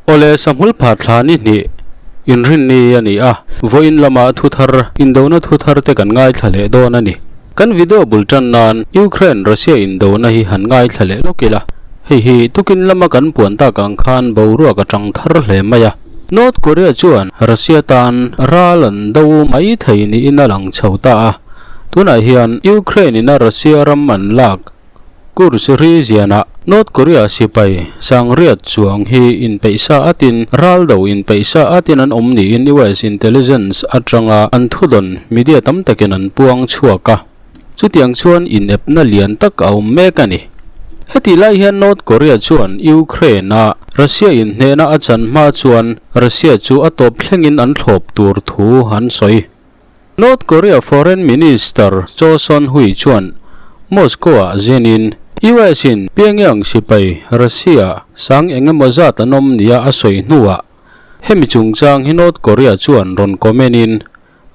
Awle Sahmul pha thla ni hnih inrinni a ni a, vawiin lama thu thar, indona thu thar te kan ngaithla leh dawn a ni. Kan video bul tan nan Ukraine Russia indona hi han ngaithla leh lawk ila, hei hi tukin lama kan puan tak ang khan boruak a tang thar hle mai a. North Korea chuan Russia tan ral an do mai thei niin a lang chho ta a, tunah hian Ukraine ina Russia ram an lak Kursk region-ah North Korea sipai sangriat chuang hi inpeihsa atin ral do inpeihsa atin an awm niin US intelligence atanga an thudawn media tam takin an puang chhuak a. Chutiang chuan inepna lian tak a awm mek a ni. Hetih lai hian North Korea chuan Ukraine-a Russia inhnehna a chan hma chuan Russia chu a tawp thlengin an thlawp tur thu an sawi. North Korea Foreign Minister Cho Son-hui chuan Moscow-ah zinin US-in Pyongyang sipai Russia sang eng emaw zat an awm nia a sawi hnuah hemi chungchang hi North Korea chuan rawn comment-in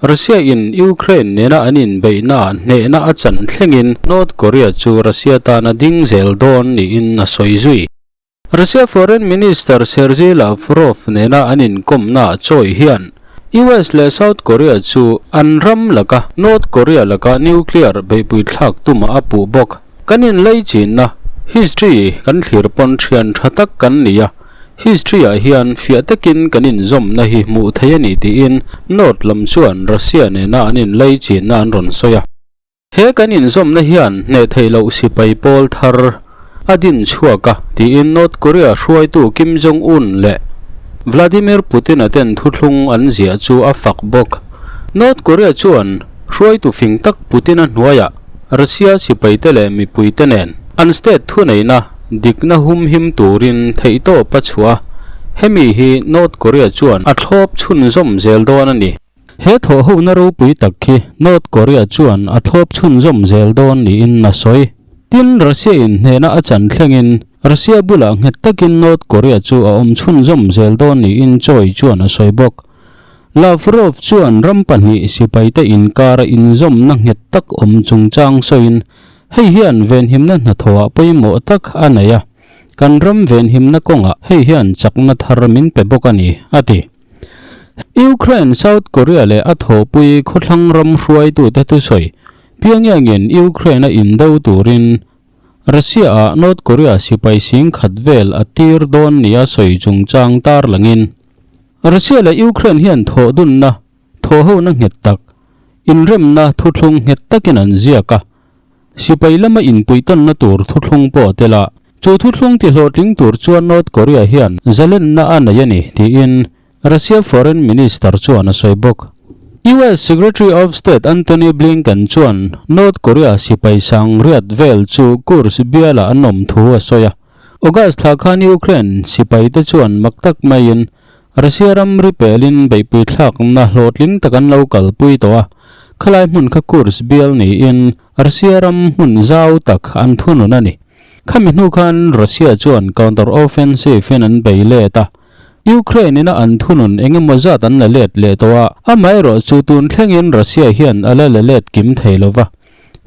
Russia-in Ukraine nena an inbeihnaah hnehna a chan thlengin North Korea chu Russia tana ding zel dawn niin a sawi zui. Russia Foreign Minister Sergei Lavrov nena an inkawmnaah chawi hian US leh South Korea chu an ram laka North Korea laka nuclear beihpui thlak tumah a puh bawk. Kan inlei chinna history kan thlir pawn thian tha tak kan ni a, history ah hian fiah takin kan inzawmna hi hmuh theih a ni tiin North lam chuan Russia nena an inlei chinna an rawn sawi a. He kan inzawmna hian hneh theih loh sipai pawl thar a din chhuak a, tiin North Korea hruaitu Kim Jong Un leh Vladimir Putin-a ten thuthlung an ziah chu a fak bawk. North Korea chuan hruaitu fing tak Putin-a hnuaiah Russia sipaite leh mipuite nen an state thuneihna dikna humhim turin theihtawp a chhuah a, hemi hi North Korea chuan a thlawp chhunzawm zel dawn a ni. He thawhhona ropui tak khi North Korea chuan a thlawp chhunzawm zel dawn niin a sawi. Tin, Russia in hnehna a chan thlengin Russia bulah nghet takin North Korea chu a awm chhunzawm zel dawn niin Choi chuan a sawi bawk. Lavrov chuan ram pahnih sipaite inkara inzawmna nghet tak awm chungchang sawiin hei hian venhimna hnathawhah pawimawh tak a nei a, kan ram venhimna kawngah hei hian chakna thar min pe bawk a ni, a ti. Ukraine, South Korea leh a thawhpui khawthlang ram hruaitute thusawi Pyongyang-in Ukraine a indo turin Russia-ah North Korea sipai sing khat vel a tir dawn nia sawi chungchang tarlangin Russia leh Ukraine hian thawhdunna thawhhona nghet tak, inremna thuthlung nghet takin an ziak a. Sipai lama inpuihtawnna tur thuthlung pawh a tel a, chu thuthlung tihlawhtling tur chuan North Korea hian zalenna a nei a ni, tiin Russia Foreign Minister chuan a sawi bawk. US Secretary of State Antony Blinken chuan North Korea sipai sang riat vel chu Kursk bialah an awm thu a sawi a. August thla khan Ukraine sipaite chuan mak tak maiin Russia ram ri pelin beihpui thlakna hlawhtling tak an lo kalpui tawh a, khalai hmun kha Kursk bial niin Russia ram hmun zau tak an thunun a ni. Khami hnu khan Russia chuan counter offensive in an bei let a, Ukraine ina an thunun eng emaw zat an la let leh tawh a, amaherawh chu tun thlengin Russia hian a la la let kim thei lo va.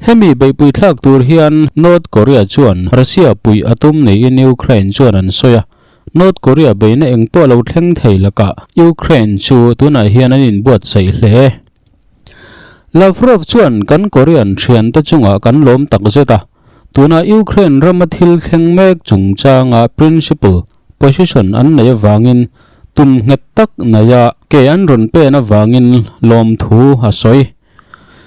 Hemi beihpui thlak tur hian North Korea chuan Russia puih a tum niin Ukraine chuan an sawi a, North Korea beihna eng pawh lo thleng thei lakah Ukraine chu tunah hian an inbuatsaih hle. Lavrov chuan kan Korean thiante chungah kan lawm tak zet a, tuna Ukraine rama thil thleng mek chungchanga principle position an neih avangin tum nghet tak naia ke an rawn pen avangin lawmthu a sawi.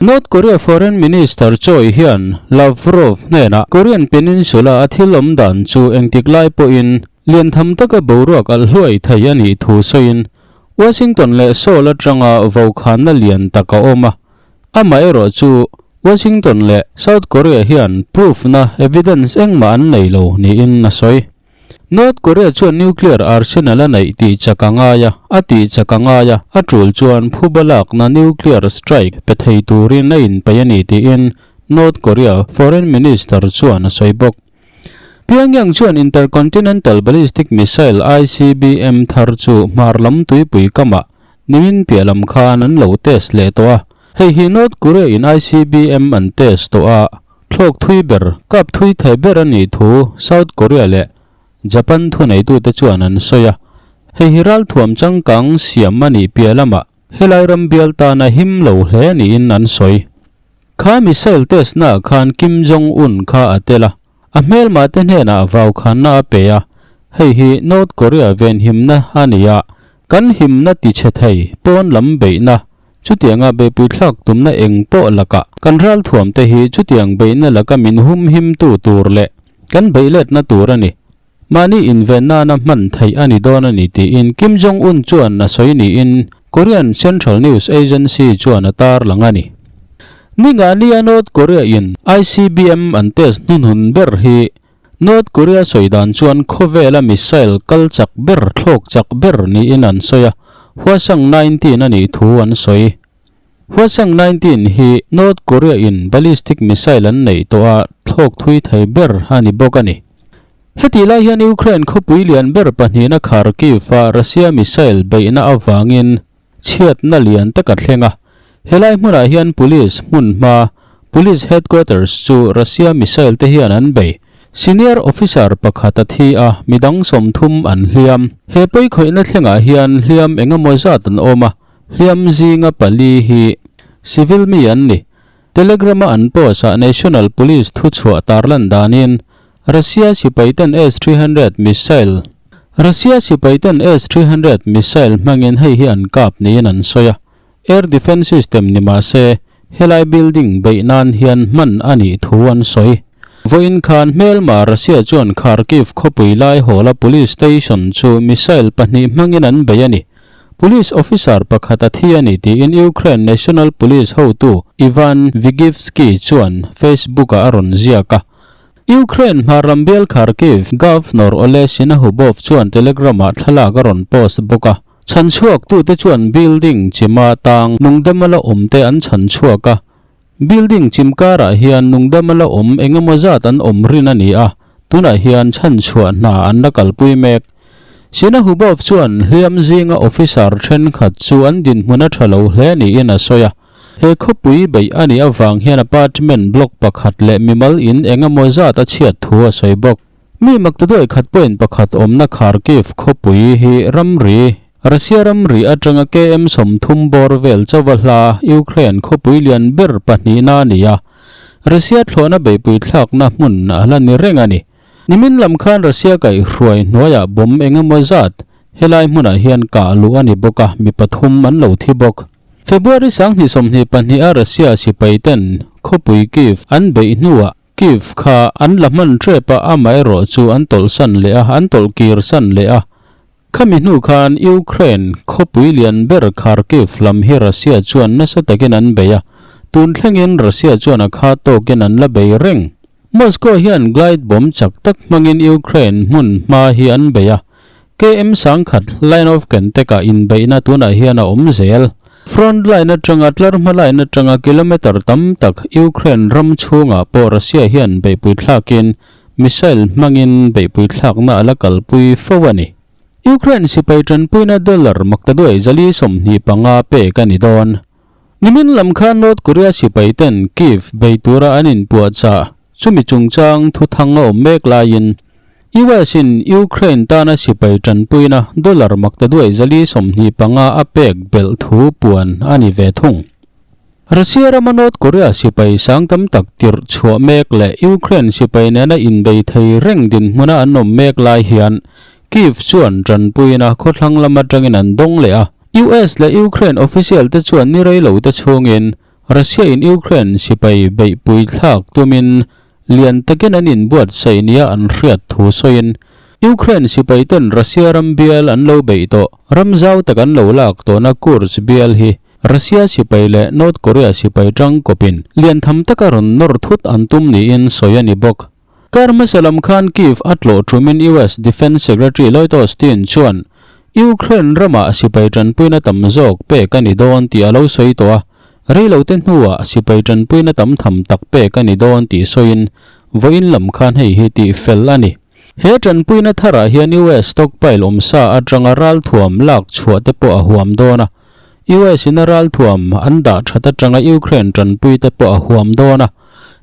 North Korea Foreign Minister Choi hian Lavrov hnenah Korean Peninsula a thil awm dan chu engtik lai pawhin lian tham taka boruak alh hluai thei a nih thu sawiin Washington leh Seoul atanga vokhanna lian tak a awm a. Amaherawh chu Washington leh South Korea hian proof-na evidence engmah an nei lo niin a sawi. North Korea chuan nuclear arsenal a neih tih chak a ngai a, a tih chak a ngai a, a tul chuan phuba lakna nuclear strike pe thei turin a inpeih a ni tiin North Korea Foreign Minister chuan a sawi bawk. Pyongyang chuan intercontinental ballistic missile ICBM thar chu hmar lam tuipui kamah nimin piah lam khan an lo test leh tawh a. Hei hi North Korea in ICBM an test tawh a, thlawk thui ber, kap thui thei ber a nih thu South Korea leh Japan thuneitute chuan an sawi a. Hei hi ralthuam changkang siam a nih piah lamah helai ram bial tan a him lo hle niin an sawi. Kha missile test naah khan Kim Jong Un kha a tel a, a hmelmah te hnenah vaukhanna a pe a, hei hi North Korea venhimna a ni a, kan himna tichhe thei pawn lam beihna chutianga beihpui thlak tumna eng pawh lakah kan ralthuam te hi chutiang beihna laka min humhimtu tur leh kan beihletna tur a ni. Mahni inven nana hman theih a ni dawn a ni tiin Kim Jong Un chuan a sawi niin Korean Central News Agency chuan a tarlang a ni. Ninga nia North Korea in ICBM an test hnuhnun ber hi North Korea sawi dan chuan khawvela missile kal chak ber thlawk chak ber niin an sawi a, Hwasong 19 a nih thu an sawi. Hwasong 19 hi North Korea in ballistic missile an neih tawh a thlawk thui thei ber a ni bawk a ni. Hetih lai hian Ukraine khawpui lian ber pahnihna Kharkiv a Russia missile beihna avangin chhiatna lian tak a thleng a. Helai hmunah hian police hmunhma, police headquarters, chu Russia missile te hian an bei. Senior officer pakhat a thi a, midang 30 an hliam. He pawikhawihna thlengah hian hliam engemaw zat an awm a. Hliam zinga pali hi civil mi an ni. Telegram-a an post-ah National Police thuchhuah tarlan danin Russia sipaiten S 300 missile Russia sipaiten S 300 missile hmangin hei hi an kap niin an sawi a. Air defence system ni mah se helai building beih nan hian hman a nih thu an sawi. Vawiin khan hmelma Russia chuan Kharkiv khawpui lai hawla police station chu missile pahnih hmangin an bei a ni. Police officer pakhat a thi a ni tiin Ukraine National Police hotu Ivan Vygivsky chuan Facebook-ah a rawn ziak a. Ukraine hmar ram bial Kharkiv Governor Oleh Sinahubov chuan Telegram-ah thlalak a rawn post bawk a. Chhanchhuaktute chuan building chima tang nungdama la awmte an chhanchhuak a. Building chim karah hian nungdama la awm eng emaw zat an awm rin a ni a, tunah hian chhanchhuah hna an la kalpui mek. Sinahubov chuan hliam zinga officer thenkhat chu an dinhmun a tha lo hle niin a sawi a. He khawpui beih a nih avang hian apartment block pakhat leh mimal in eng emaw zat a chhiat thu a sawi bawk. Mi maktaduai khat point pakhat awmna Kharkiv khawpui hi ramri, Russia ramri atanga KM 30 bawr vel chauha hla Ukraine khawpui lian ber pahnihna a ni a, Russia thlawhna beihpui thlakna hmun a la ni reng a ni. Nimin lam khan Russia kaihhruai hnuaiah bomb eng emaw zat helai hmunah hian kah luh a ni bawk a, mi pathum an lo thi bawk. February 2022 a Russia sipaiten khawpui Kyiv an beih hnuah Kyiv kha an la hman ṭep a, amaherawh chu an tawlhsan leh a, an tawlh kir san leh a. Khami hnu khan Ukraine khawpui lian ber Kharkiv lam hi Russia chuan nasa takin an bei a, tun thlengin Russia chuan a kha tawkin an la bei reng. Moscow hian glide bomb chak tak hmangin Ukraine hmun hma hi an bei a, KM 10,000 line of contact-ah inbeihna tunah hian a awm zel. Front line atanga tlar hma line atanga kilometre tam tak Ukraine ram chhungah pawh Russia hian beihpui thlakin missile hmangin beihpui thlakna a la kalpui fo a ni. Ukraine sipai tanpuina dollar maktaduai 425 pek a ni dawn. Nimin lam khan North Korea sipai ten Kyiv bei tura an inpuahchah chumi chungchang thuthang a awm mek laiin US in Ukraine tana sipai tanpuina dollar maktaduai 425 a pek belh thu puan a ni ve thung. Russia rama North Korea sipai sang tam tak tirh chhuah mek leh Ukraine sipai nena inbei thei reng dinhmuna an awm mek lai hian Kyiv chuan tanpuina khawthlang lam atangin an dawng leh a. US leh Ukraine official te chuan ni rei lo te chhungin Russia in Ukraine sipai beihpui thlak tumin Lian takin an inbuatsaih nia an hriat thu sawiin, Ukraine sipaiten Russia ram bial an lo beih tawh, ram zau tak an lo lak tawhna Kursk bial hi Russia sipai leh North Korea sipai tangkawpin lian tham taka rawn nawr thut an tum niin sawi a ni bawk. Kar hmasa lam khan Kyiv a tlawh thumin US Defence Secretary Lloyd Austin chuan Ukraine ramah sipai tanpuina tam zawk pek a ni dawn tih a lo sawi tawh a, Reilote hnuah sipai tanpuina tam tham tak pek a ni dawn tih sawiin vawiin lam khan hei hi tih fel a ni. He tanpuina tharah hian US stockpile awmsa atanga ralthuam lak chhuah te pawh a huam dawn a. US in a ralthuam an dah that atanga Ukraine tanpui te pawh a huam dawn a.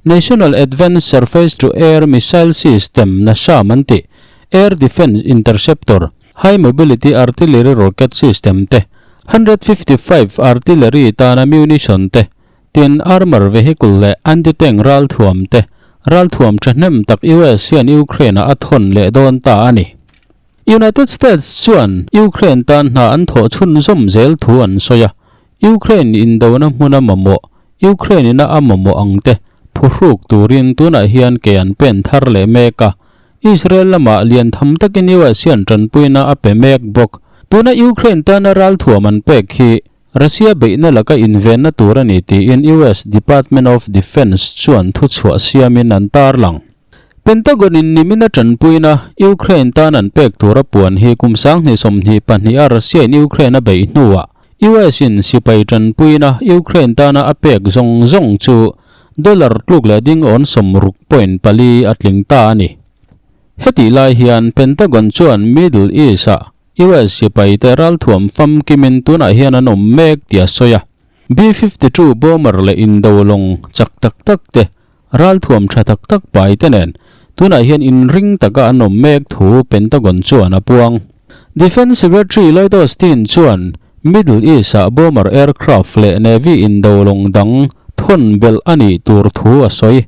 National Advanced Surface-to-Air Missile System, NASAM an tih, Air Defence Interceptor, High Mobility Artillery Rocket System te, 155 Artillery tana munition te, tin armour vehicle leh anti-tank ralthuam te, ralthuam thahnem tak US hian Ukraine-ah a thawn leh dawn ta a ni. United States chuan Ukraine tan hna an thawh chhunzawm zel thu an sawi a, Ukraine indona hmuna mamawh, Ukraine ina a mamawh ang te phuhruk turin tunah hian ke an pen thar leh mek a, Israel lamah lian tham takin US hian tanpuina a pe mek bawk. Tuna Ukraine tana ralthuam an pek hi Russia beihna laka invenna tur a ni tiin US Department of Defence chuan thuchhuah siamin an tarlang. Pentagon-in nimina tanpuina Ukraine tan an pek tur a puan hi kum 2022 a Russia-in Ukraine a beih hnuah US-in sipai tanpuina Ukraine tana a pek zawng zawng chu dollar tluk leh ding awn 60.4 a tling ta a ni. Hetih lai hian Pentagon chuan Middle East-ah US sipaite ralthuam famkimin tunah hian an awm mek tih a sawi a. B-52 bomber leh indo lawng chak tak tak te Ralthuam tha tak tak pai te nen tunah hian inring taka an awm mek thu Pentagon chuan a puang. Defence Secretary Lloyd Austin chuan Middle East-ah bomber aircraft leh Navy indo lawng dang thawn belh a nih tur thu a sawi.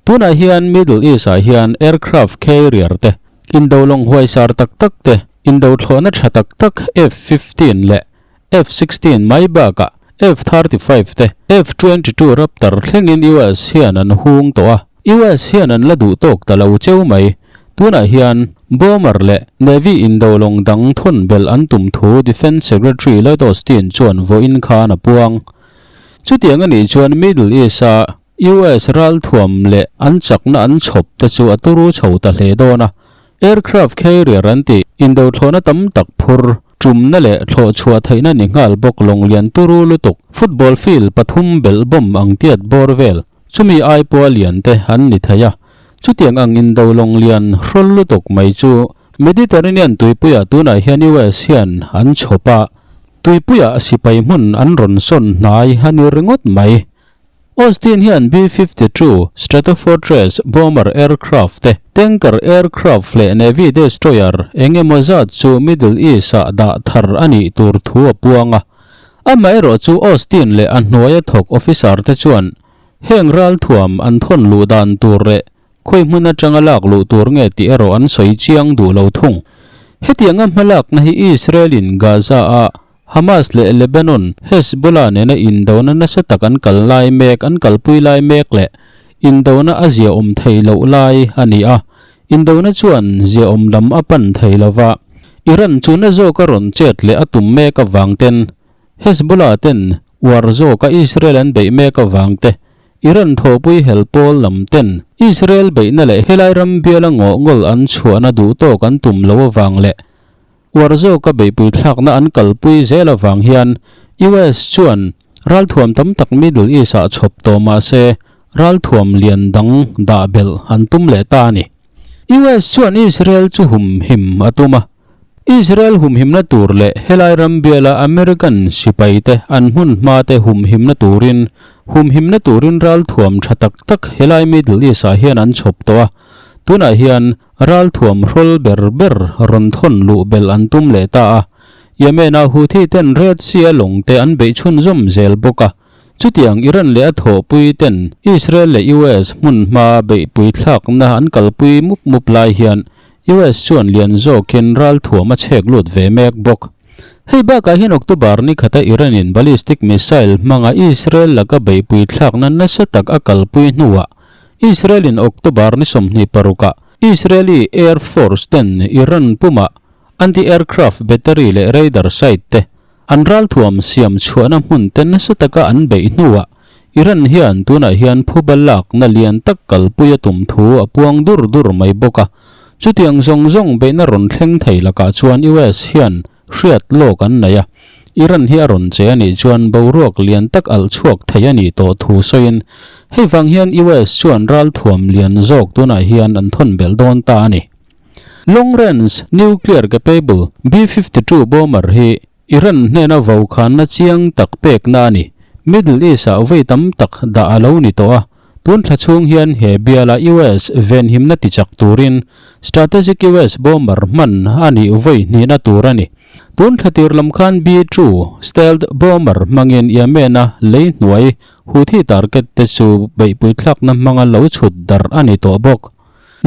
Tunah hian Middle East-ah hian aircraft carrier te, indo lawng huaisar tak tak te, indo thlawhna tha tak tak F-15 leh F-16 mai bakah F-35 te F-22 Raptor thlengin US hian an hung tawh a, US hian an la duh tawk ta lo cheu mai. Tunah hian bomber leh Navy indo lawng dang thawn belh an tum thu Defence Secretary Lloyd Austin chuan vawiin khan a puang. Chutiang a nih chuan Middle East-a US ralthuam leh an chakna an chhawp te chu a turu chho ta hle dawn a, Aircraft carrier an tih indo thlawhna tam tak phur, tumna leh thlawh chhuah theihna ni nghal bawk lawng lian turu lutuk, football field pathum belh bawm ang tiat bawr vel, chumi ai pawha lian te an ni thei a. Chutiang ang indo lawng lian hrawl lutuk mai chu Mediterranean tuipuiah tunah hian US hian an chhawp a, tuipuiah sipai hmun an rawn sawn hnai a ni ringawt mai. Austin hian B-52 Stratofortress bomber aircraft te, tanker aircraft leh Navy destroyer eng emaw zat chu Middle East-ah dah thar a nih tur thu a puang a. Amaherawh chu Austin leh a hnuaia thawk officer te chuan heng ralthuam an thawn luh dan tur leh khawi hmun atanga lak luh tur nge tih erawh an sawi chiang duh lo thung. Hetianga hmalakna hi Israel-in Gaza-a Hamas leh Lebanon Hezbollah nena indona nasa tak an kal lai mek an kalpui lai mek leh indona a ziaawm thei loh lai a ni a, indona chuan ziaawm lam a pan thei lo va, Iran chu na zawka rawn chet leh a tum mek avang ten Hezbollah ten uar zawka Israel an beih mek avang te Iran thawhpui hel pawl lam ten Israel beihna leh helai ram biala ngawhngawl an chhuahna duhtawk an tum lo avang leh Uar zawka beihpui thlakna an kalpui zel avang hian US chuan ralthuam tam tak Middle East-ah chhawp tawh mah se ralthuam lian dang dah belh an tum leh ta a ni. US chuan Israel chu humhim a tum a, Israel humhimna tur leh helai ram biala American sipaite an hmun hmate humhimna turin humhimna turin ralthuam tha tak tak helai Middle East-ah hian an chhawp tawh a, tunah hian Ralthuam hrawl ber ber rawn thawn luh belh an tum leh ta a, Yemen-a Houthi ten Red Sea-a lawng te an beih chhunzawm zel bawk a. Chutiang Iran leh a thawhpui ten Israel leh US hmun hma beihpui thlakna an kalpui mup mup lai hian US chuan lian zawkin ralthuam a chhek lut ve mek bawk. Hei bakah hian October ni khata Iran-in ballistic missile hmanga Israel laka beihpui thlakna nasa tak a kalpui hnuah Israel-in October ni 26 ah Israeli Air Force ten Iran pumah anti-aircraft battery leh radar site te an ralthuam siam chhuahna hmun te nasa taka an beih hnuah Iran hian tunah hian phuba lakna lian tak kalpui a tum thu a puang dur dur mai bawk a. Chutiang zawng zawng beihna rawn thleng thei lakah chuan US hian Hriat lawk an nei a, Iran hi a rawn che a nih chuan boruak lian tak alh chhuak thei a nih tawh thu sawiin, hei vang hian US chuan ralthuam lian zawk tunah hian an thawn belh dawn ta a ni. Long range nuclear capable B-52 bomber hi. Iran hnena vokhanna chiang tak pekna a ni. Middle East-ah vawi tam tak dah a lo ni tawh a, tun thla chhung hian he biala US venhimna tichak turin strategic US bomber hman a nih vawi hnihna tur a ni. Tun thla tir lam khan B-2 stealth bomber hmangin Yemen-a lei hnuai Houthi target te chu beihpui thlakna hmanga lo chhut darh a ni tawh bawk.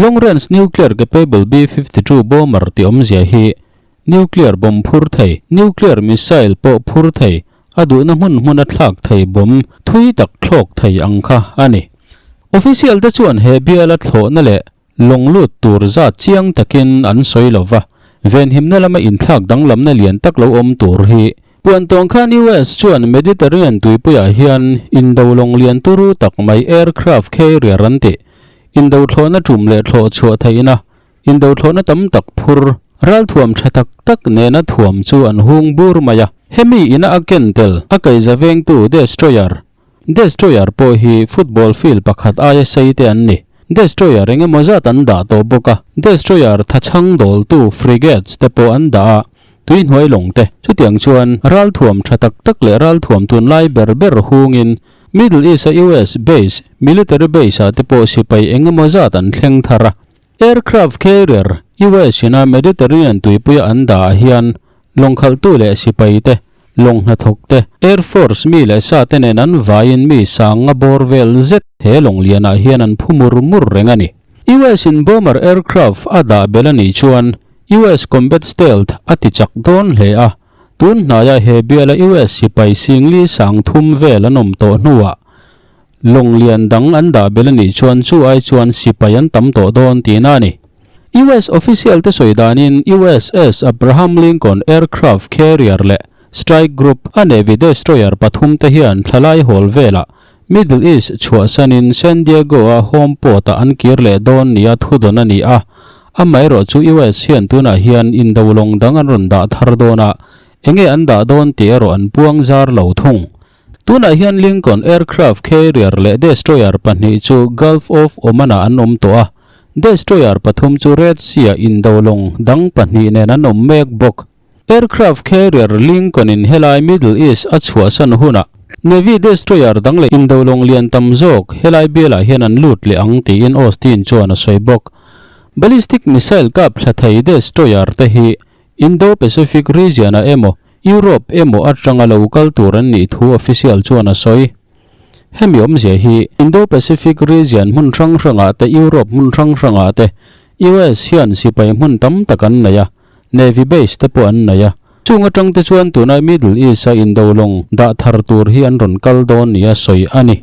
Long range nuclear capable B-52 bomber tih awmzia hi Nuclear bomb phur thei, nuclear missile pawh phur thei, a duhna hmun hmuna thlak thei bomb thui tak thlawk thei ang kha a ni. Official te chuan he biala thlawhna leh lawng lut tur zat chiang takin an sawi lo va, venhimna lama inthlak danglamna lian tak lo awm tur hi puan tawng khan US chuan Mediterranean tuipuiah hian indo lawng lian turu tak mai aircraft carrier an tih indo thlawhna tum leh thlawh chhuah theihna Indo thlawhna tam tak phur, ralthuam tha tak tak nena thuam chu an hung bur mai a. Hemi ina a ken tel, a kaihza vengtu Destroyer. Destroyer pawh hi football field pakhat aia sei te an ni. Destroyer eng emaw zat an dah tawh bawk a. Destroyer thachhang dawltu frigates te pawh an dah a, tuihnuai lawng te. Chutiang chuan ralthuam tha tak tak leh ralthuam tunlai ber ber hungin Middle East-a US base, military base-ah te pawh sipai eng emaw zat an thleng thar a. Aircraft carrier US ina Mediterranean tuipuia an dah ah hian lawng khalhtu leh sipai te, lawng hnathawk te, Air Force mi leh sa te nen an vaiin mi sanga bawr vel zet he lawng lian ah hian an phu mur mur reng a ni. US in bomber aircraft a dah belh a nih chuan US combat stealth a ti chak dawn hle a, tun hnaiah he biala US sipai singli sang thum vel an awm tawh hnuah Lawng lian dang an dah belh a nih chuan chu ai chuan sipai an tam tawh dawn tihna a ni. US official te sawi danin USS Abraham Lincoln aircraft carrier leh strike group a Navy destroyer pathum te hian thlalai hawl velah Middle East chhuahsanin San Diego-a home port-ah an kir leh dawn nia thudawn a ni a. Amaherawhchu US hian tunah hian indo lawng dang an rawn dah thar dawn a, enge an dah dawn tih erawh an puang zar lo thung. Tunah hian Lincoln aircraft carrier leh destroyer pahnih chu Gulf of Oman-ah an awm tawh a, destroyer pathum chu Red Sea-ah indo lawng dang pahnih nen an awm mek bawk. Aircraft carrier Lincoln-in helai Middle East a chhuahsan hunah Navy destroyer dang leh indo lawng lian tam zawk helai bialah hian an lut leh ang tiin Austin chuan a sawi bawk. Ballistic missile kap thla thei destroyer te hi Indo-Pacific region-ah emaw, Europe emaw atanga lo kal tur an nih thu official chuan a sawi. Hemi awmzia hi Indo-Pacific region hmun hrang hrangah te Europe hmun hrang hrangah te US hian sipai hmun tam tak an nei a, Navy base te pawh an nei a. Chung atang te chuan tuna Middle East-a indo lawng dah thar tur hi an rawn kal dawn nia sawi a ni.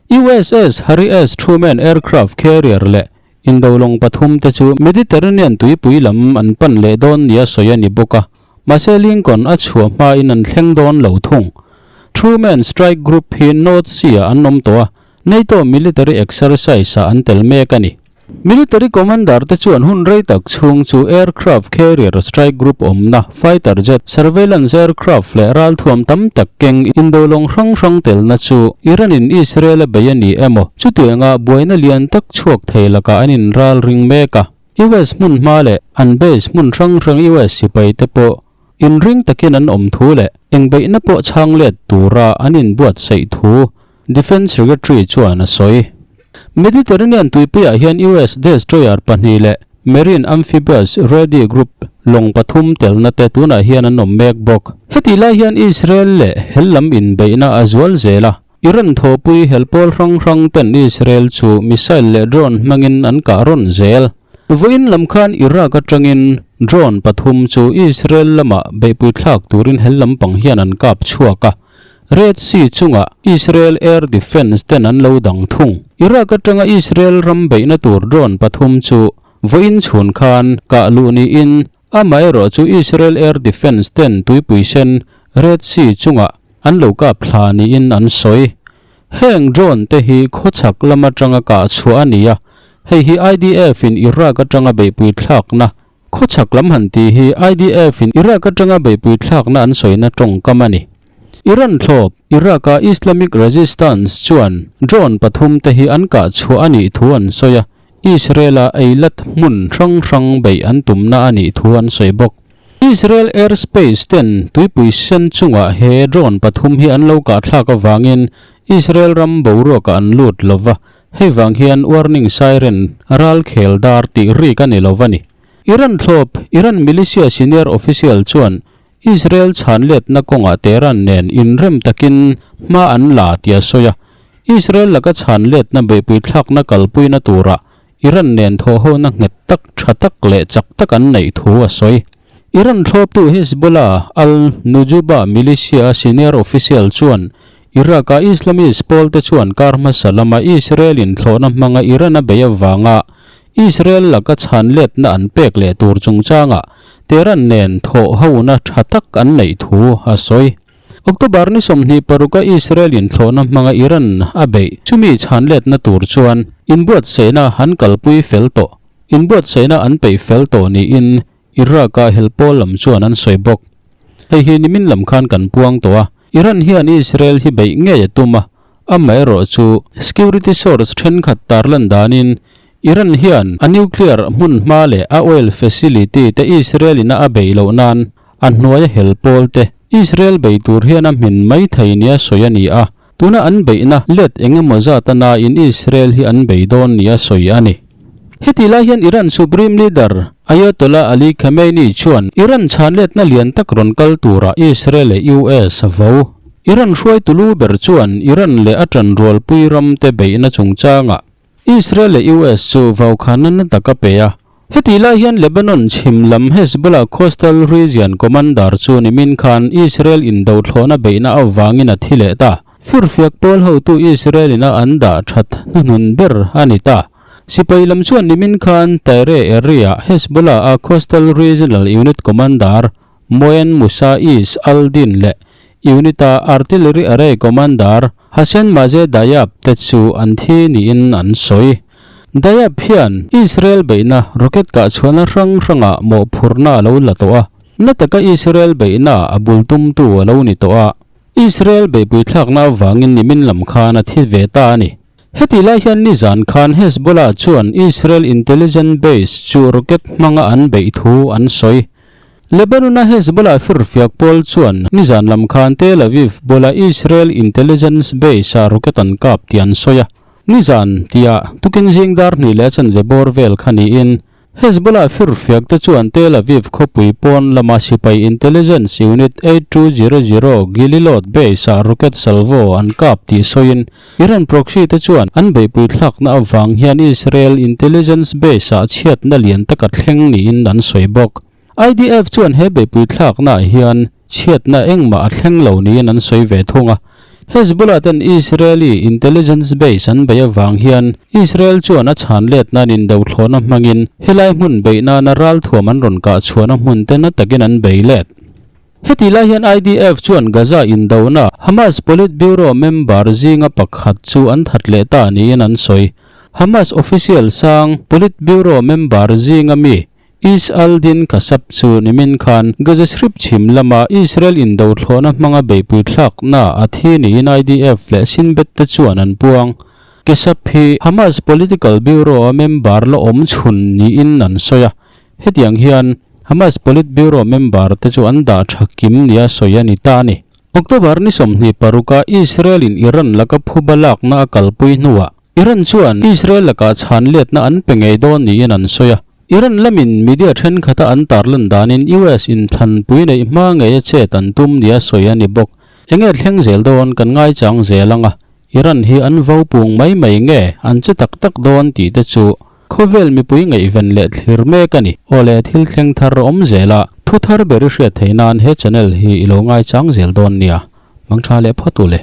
USS Harry S. Truman aircraft carrier leh Indo lawng pathum te chu Mediterranean tuipui lam an pan leh dawn nia sawi a ni bawk a, mahse Lincoln a chhuah hmain an thleng dawn lo thung. Truman Strike Group hi North Sea-ah an awm tawh a, NATO military exercise-ah an tel mek a ni. Military commander te chuan hun rei tak chhung chu aircraft carrier strike group awmna fighter jet, surveillance aircraft leh ralthuam tam tak keng indo lawng hrang hrang telna chu Iran-in Israel a bei a ni emaw chutianga buaina lian tak chhuak thei lakah an inral ring mek a. US hmun hma leh an base hmun hrang hrang US sipai te pawh inring takin an awm thu leh engbeihna pawh chhang let tura an inbuatsaih thu Defence Secretary chuan a sawi. Mediterranean tuipuiah hian US destroyer pahnih leh Marine Amphibious Ready Group lawng pathum telna te tunah hian an awm mek bawk. Hetih lai hian Israel leh hel lam inbeihna a zual zel a, Iran thawhpui hel pawl hrang hrang ten Israel chu missile leh drone hmangin an kah rawn zel. Vawiin lam khan Iraq atangin drone pathum chu Israel lamah beihpui thlak turin hel lampang hian an kap chhuak a. Red Sea chungah Israel Air Defence ten an lo dang thung. Iraq atanga Israel ram beihna tur drone pathum chu vawiin chhun khan kah luh niin amaherawh chu Israel Air Defence ten tuipui sen Red Sea chungah an lo kap thla niin an sawi. Heng drone te hi khawchhak lam atanga kah chhuah a ni a, hei hi IDF in Iraq atanga beihpui thlakna Khawchhak lam han tih hi IDF in Iraq atanga beihpui thlakna an sawina tawngkam a ni. Iran thlawp, Iraq-a Islamic Resistance chuan drone pathum te hi an kah chhuah a nih thu an sawi a, Israel-a Eilat hmun hrang hrang beih an tumna a nih thu an sawi bawk. Israel airspace ten tuipui sen chungah he drone pathum hi an lo kahthlak avangin Israel ram boruakah an lut lova, hei vang hian warning siren ral khel dar tih rik a ni lo va ni. Iran thlawp, Iran militia senior official chuan Israel chhan letna kawngah Tehran nen inrem takin hma an la tih a sawi a, Israel laka chhan letna beihpui thlakna kalpuina turah Iran nen thawhhona nghet tak, tha tak leh chak tak an neih thu a sawi. Iran thlawptu Hezbollah al-Nujuba militia senior official chuan Iraq-a Islamist pawlte chuan kar hmasa lama Israel inthlawhna hmanga Iran a beih avanga Israel laka chhan letna an pek leh tur chungchangah Tehran nen thawhhona tha tak an neih thu a sawi. October ni 26 a Israel inthlawhna hmanga Iran a beih chumi chhan letna tur chuan inbuatsaihna an kalpui fel tawh. Inbuatsaihna an peih fel tawh niin Iraq-a helpawl lam chuan an sawi bawk. Hei hi nimin lam khan kan puang tawh a, Iran hian Israel hi beih ngei a tum a, amaherawh chu security source thenkhat tarlan danin Iran hian a nuclear hmun hma leh a oil facility te Israel in a a beih loh nan a hnuaia hel pawl te Israel bei tur hian a hmin mai thei nia sawi a ni a, tuna an beihna let eng emaw zat a nain Israel hi an bei dawn nia sawi a ni. Heti lai hian Iran Supreme Leader Ayatollah Ali Khamenei chuan Iran chhanletna lian tak rawn kal turah Israel leh US a vo. Iran hruaitu lu ber chuan Iran leh a ṭanrualpui ramte beihna chungchangah Israel leh US chu vaukhana na tak a pe a. Hetih lai hian Lebanon chhim lam Hezbollah Coastal Region Commander chu nimin khan Israel indothlawhna beihna avangin a thi leh ta. Firfiak pawl hotu Israel in a an dah that hnuhnun ber a ni ta. Sipai lam chuan nimin khan Tyre area Hezbollah a Coastal Regional Unit Commander Moen Musa Izz al-Din leh Unit-a Artillery Array Commander Hassen Maze Dayab te chu an thi niin an sawi. Dayab hian Israel beihna rocket kah chhuahna hrang hrangah mawhphurhna a lo la tawh a, na taka Israel beihna a bul tumtu a lo ni tawh a, Israel beihpui thlakna avangin nimin lam khan a thi ve ta a ni. Hetih lai hian nizan khan Hezbollah chuan Israel intelligence base chu rocket hmanga an beih thu an sawi. Lebanon-a Hezbollah firfiak pawl chuan nizan lam khan Tel Aviv bula Israel intelligence base-ah rocket an kap tih an sawi a. Nizan tihah tukin zing dar hnih leh a chanve bawr vel kha niin Hezbollah firfiak te chuan Tel Aviv khawpui pawn lama sipai intelligence unit 8200 Gililot base-ah rocket salvo an kap tih sawiin Iran proxy te chuan an beihpui thlakna avang hian Israel intelligence base-ah chhiatna lian taka thleng niin an sawi bawk. IDF chuan he beihpui thlaknaah hian chhiatna engmah a thleng lo niin an sawi ve thung a. Hezbollah ten Israeli intelligence base an beih avang hian Israel chuan a chhan let nan indothlawhna hmangin helai hmun beih nana ralthuam an rawn kah chhuahna hmun te na takin an bei let. Heti lai hian IDF chuan Gaza indona Hamas Politburo member zinga pakhat chu an that leh ta niin an sawi. Hamas official sang Politburo member zinga mi Izz al-Din Kassab chu nimin khan Gaza Strip chhim lama Israel indothlawhna hmanga beihpui thlakna a thi niin IDF leh Shin Bet te chuan an puang. Kassab hi Hamas Political Bureau-a member la awm chhun niin an sawi a. Hetiang hian Hamas Politburo member te chu an dah tha kim nia sawi a ni ta a ni. October ni 26 a Israel in Iran laka phuba lakna a kalpui hnuah Iran chuan Israel lakah chhan letna an pe ngei dawn niin an sawi a. Iran lamin media thenkhat a an tarlan danin US in thlanpui neih hma ngei a chet an tum nia sawi a ni bawk. Enge thleng zel dawn kan ngaichang zel ang a, Iran hi an vo pung mai mai nge an che tak tak dawn tih te chu Khawvel mipui ngaihven leh thlir mek a ni. Awle thil thleng thar awm zel a, thu thar ber i hriat theih nan he channel hi i lo ngaichang zel dawn nia. Mangtha leh phawt u le.